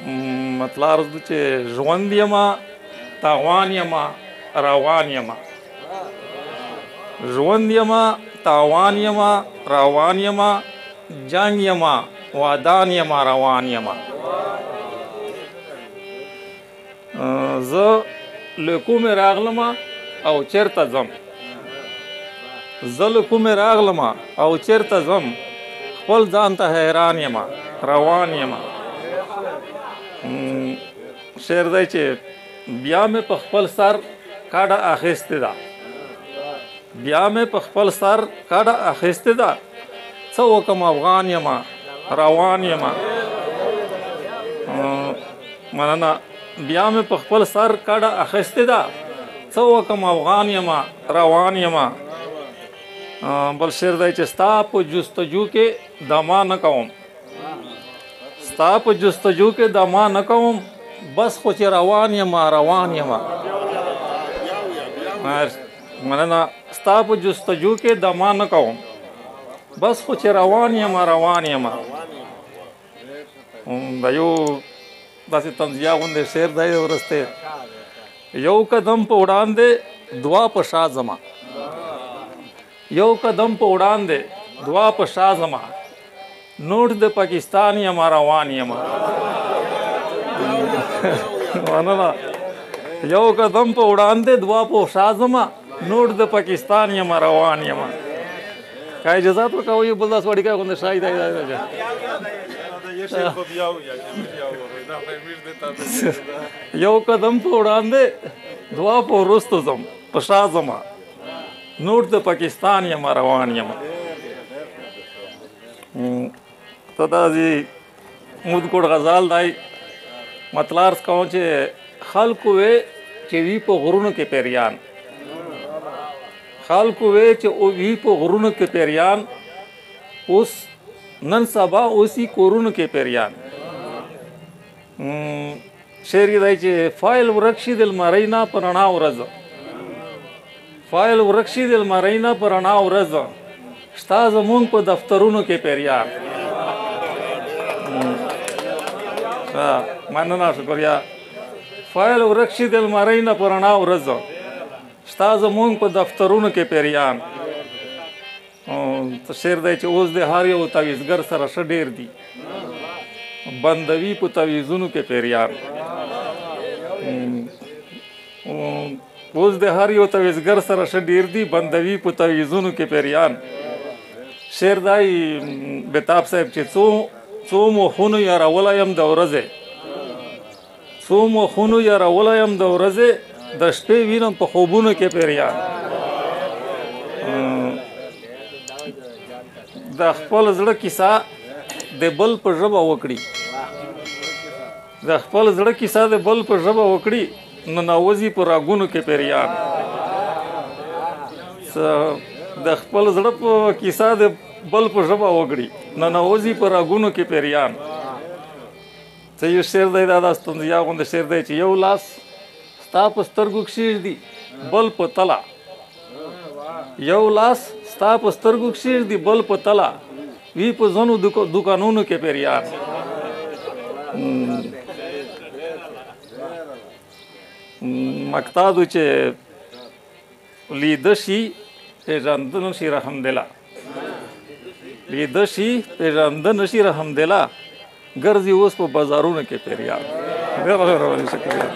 مطلع عرض چې ژوند یمه، تاوان یمه، روان یمه. ژوند یمه، تاوان یمه، روان یمه، جنګ یمه، وادان یمه، روان یمه. زه له کومې راغلمه او چېرته ځم، زه له کومې راغلمه او چېرته ځم، خپل ځان ته حیران یمه، روان یمه. شعر دی چې بیا مې په خپل سر کډه اخیستې ده، بیا مې په خپل سر کډه اخیستې ده، څه وکم افغان یمه، روان یمه. مننه. بیا مې په خپل سر کډه اخیستې ده، څه وکم افغان یمه، روان یمه. بل شعر دی چې ستا په جستجو کې دما نه کوم، ستا په جستجو کې دما نه کوم، بس خو چې روان یمه، روان یمه. مننه. ستا په جستجو کې دما نه کوم، بس خو چې روان یمه، روان یمه. دا یو داسې طنزیه غوندې شعر دی وروستی. یو قدم په وړاندې دوا په شا ځمه، یو قدم په وړاندې دوا په شا ځمه، نوټ د پاکستان یمه، روان یمه. مننه. یو قدم په وړاندې دوا په شا ځمه، نوټ د پاکستان یمه، روان یمه. که اجازه ورکوئ بل داسې وړوکی غوندې شای دی. یو قدم په وړاندې دوا په وروستو ځم، په شا ځمه، نوټ د پاکستان یمه، روان یمه. ته داسې مودکوټ غزال دی. مطلع عرض کوم چې خلکو وې چې وي په غرونو کې پیریان، خلکو وې چې وي په غرونو کې پیریان، اوس نن سبا اوس یې کورونو کې پیریان. شعر یې دی چې فایل ورک شي د لمرۍ نه په رڼا ورځ، فایل ورک شي د لمرۍ نه په رڼا ورځ، شته زمونږ په دفترونو کې پیریان. مننه، شکریه. فایل ورک شي د لمرۍ نه په رڼا ورځ، شته زمونږ په دفترونو کې پیریان. شعر دی چې اوس د هر یو تعویذګر سره ښه ډېر دي، بندوي په تعویذونو کې پیریان. اوس د هر یو تعویذګر سره ښه ډېر دي، بندوي په تعویذونو کې پیریان. شعر دی بیتاب صاحب چې څو مخونو یارولی یم د ورځې، څو مخونو یارولی یم د ورځې، د شپې وینم په خوبونو کې پیریان. د خپل زړه کیسه د بل په ژبه وکړي، د خپل زړه کیسه د بل په ژبه وکړي، ننوځي په راګونو کې پیریان. د خپل زړه په کیسه د بل په ژبه وکړي، ننوځي په راګونو کې پیریان. څه یو شعر دی دا ستونزیا غوندې شعر دی چې یو لاس ستا په سترګو کښېږدي بل په تله، یو لاس ستا په سترګو کښېږدي بل په تله، وي په ځینو دوکانونو کې پیریان. مکتادو چې لیده شي پېژانده نه شي رحمدله، لیده شي پېژانده نه شي رحمدله، ګرځي اوس په بازارونو کې پیریان. ډېره مهرباني، شکریه.